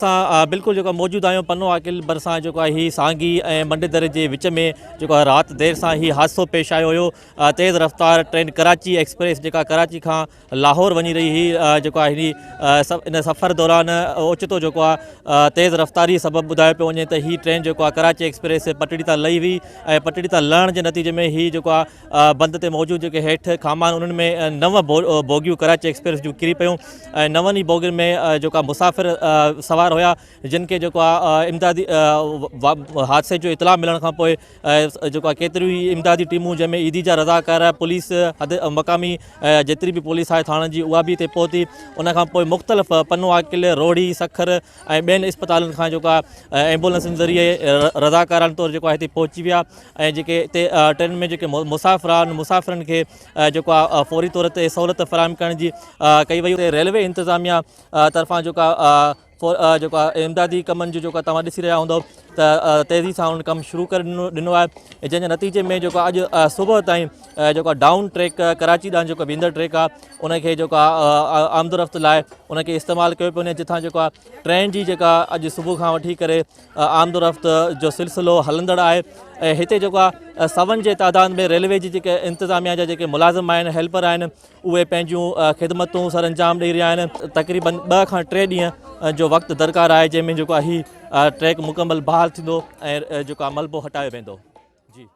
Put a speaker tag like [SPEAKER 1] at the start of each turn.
[SPEAKER 1] اسان بلڪل جيڪو موجود آهيون پنو عاقل ڀرسان جيڪو آهي هي سانگي ۽ منڊي دري جي وچ ۾ جيڪو آهي رات دير سان هي حادثو پيش آيو هيو تيز رفتار ٽرين ڪراچي ايڪسپريس جيڪا ڪراچي کان لاهور وڃي رهي هئي جيڪو آهي ان سفر دوران اوچتو جيڪو آهي تيز رفتاري سبب ٻڌايو پيو وڃي ته هي ٽرين جيڪو آهي ڪراچي ايڪسپريس پٽڙي تان لهي هئي ۽ پٽڙي تان لهڻ جي نتيجي ۾ هي جيڪو آهي بند تي موجود جيڪي هيٺ کامان انهن ۾ نو بوگيون ڪراچي ايڪسپريس جون ڪري پيون ۽ نون ئي بوگين ۾ جيڪا مسافر سوار هيا جن کي جيڪو آهي امدادي حادثي جو اطلاع ملڻ کان پوء جيڪو آهي ڪيتريون ئي امدادي ٽيمون جنهن ۾ ايڌي جا رضاڪار پوليس حد مقامي جيتري به پوليس آهي ٿاڻن جي اها به هتي پهتي ان کان پوء مختلف پنو عاقل روهڙي سکر ۽ ٻين اسپتالن کان جيڪو آهي ايمبولنسن ذريعي رضاڪارن طور جيڪو آهي هتي پهچي ويا ۽ جيڪي هتي ٽرين ۾ جيڪي مسافر آهن مسافرن کي جيڪو آهي فوري طور تي سهولت فراهم ڪرڻ جي ڪئي وئي ريلوي انتظاميا طرفان جيڪو آهي جيڪو آهي امدادي ڪمن جو جيڪو توهان ڏسي رهيا هوندو ته تيزي سان انهن ڪم شروع ڪري ڏنو ڏنو آهي جنهن جي نتيجي ۾ جيڪو اڄ صبح تائين جيڪو ڊائون ٽريڪ ڪراچي ڏانهن جيڪو ويندڙ ٽريڪ آهي ان کي جيڪو آهي آمدرفت لاء ان کي استعمال ڪيو پيو وڃي جتان جيڪو آهي ٽرين جي جيڪا اڄ صبح کان وٺي ڪري آمد و رفت جو سلسلو هلندڙ آهي ۽ هتي جيڪو آهي سون جي تعداد ۾ ريلوي جي جيڪي انتظاميا جا جيڪي ملازم آهن هيلپر آهن اهي پنهنجون خدمتون سر انجام ڏئي رهيا آهن تقريبن 2 کان 3 ڏينهن جو وقت درڪار آهي جنهن ۾ جيڪو آهي هي ٽريڪ مڪمل بحال ٿيندو ۽ جيڪو آهي ملبو هٽايو ويندو جي.